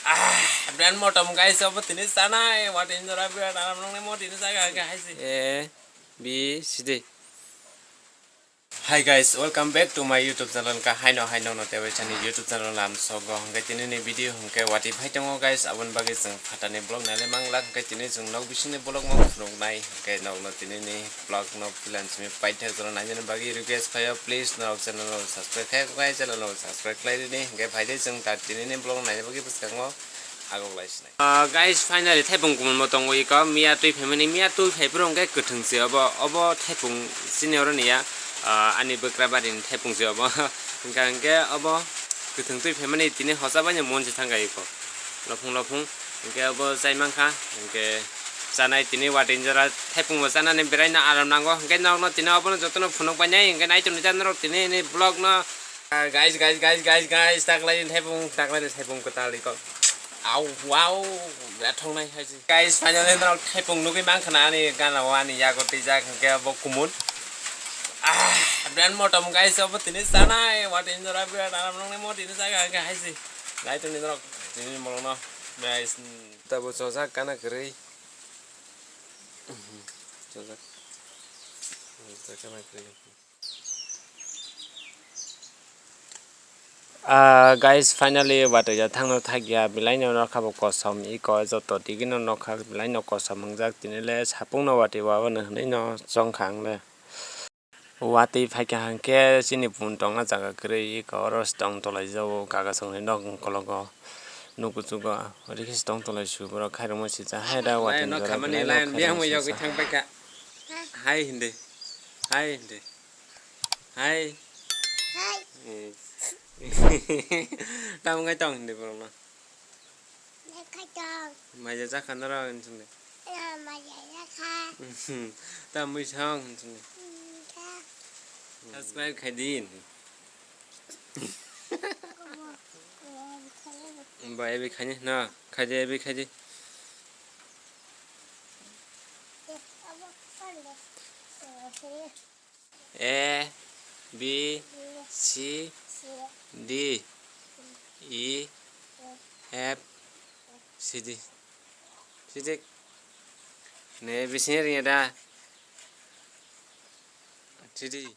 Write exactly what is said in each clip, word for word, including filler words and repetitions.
Ah, brand motom guys, obo tini sanai, wati jora brand aram nang mo tini saga ke hai si. A, B, C, D. Hi guys, welcome back to my YouTube channel. Ka haino haino no tewe chani YouTube channel lam sogo hingke tini ni video hingke wati phai tongo guys, abon bagwi chwng phatani vlog nai le mang lak hingke tini chwng nok bisingni vlog mo phunuk nai hingke nok no tini ni vlog no filan simi paithak jora nai jani bagwi request khayo, please norok channel no subscribe khai khai channel no subscribe khlai rini hingke phai de chwng ta tini ni vlog nai bagwi bwskango agok lai sinai. Ah, guys, finally thaipung kumun bo tongo iko miya twi phaimani, miya twi phai phuru hingke kwthwng se obo, obo thaipung sini oro niya, ah, ani bwkra bari ni thaipung se obo hingka hingke obo kwthwng twi phaimani tini hosa bai no mon se thangka iko. Lophung lophung hingke obo chai mankha hingke chanai tini wati jora thaipung bo chanani berai no aram nango hingke nok no tini obo no joto no phunuk bai nai hingke nai tong ni norok tini ni vlog no. Ah, guys, guys, guys, guys, guys, taklai ni thaipung, taklai ni thaipung kwtal iko. Au, wow, birat thongnai hai se. Guys, finally norok thaipung nugui mankha na ani gana o ani yago twijak hingke bo kumun. Ah, brand motom guys, obo tini sanai, wati jora brand aram nang mo tini saga hingke hai se. Nai tong ni norok tini molong no, guys. Tabo chojak kana kwrwi. Chojak. Chojak kana kwrwi. Ah, guys, finally, watwi ya thangno thakya, belai no nokha bo kosom, iko joto digino nokha, belai no kosom wngjak, tini le sapung no watwi wabo no hwnwi no chongkha ang le. Watwi phaikha hwnkhe chini pun tongna jaga kwrwi, iko oro se tong tolai jago, kaga songni nok ukologo, nuk kuchugo, ori khe se tong tolai su borok khairokma sijak, hai da watwi no jora khamani belai no line khairokma biyang mo yogwi sijak. Thang paikha. Hai hindi, hai hindi. Hai. Hai. Eh. Tamo wngkha tong hindi borokno. Lekha tong. Maya jakha norok hinwi songdi. Ya, maya jakha. Tamo wngkha song hinwi songdi. Hmm, kha. Subscribe khai di. Ba, ebi khai ni, na, khai di, ebi khai di. A, B, C, D, E, F, C, D. C, D. Ne, bising ring ada. C, D.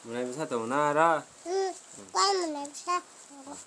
Mwnai bwsa tongo na aro? Hmm, tai mwnai bwsa tongo.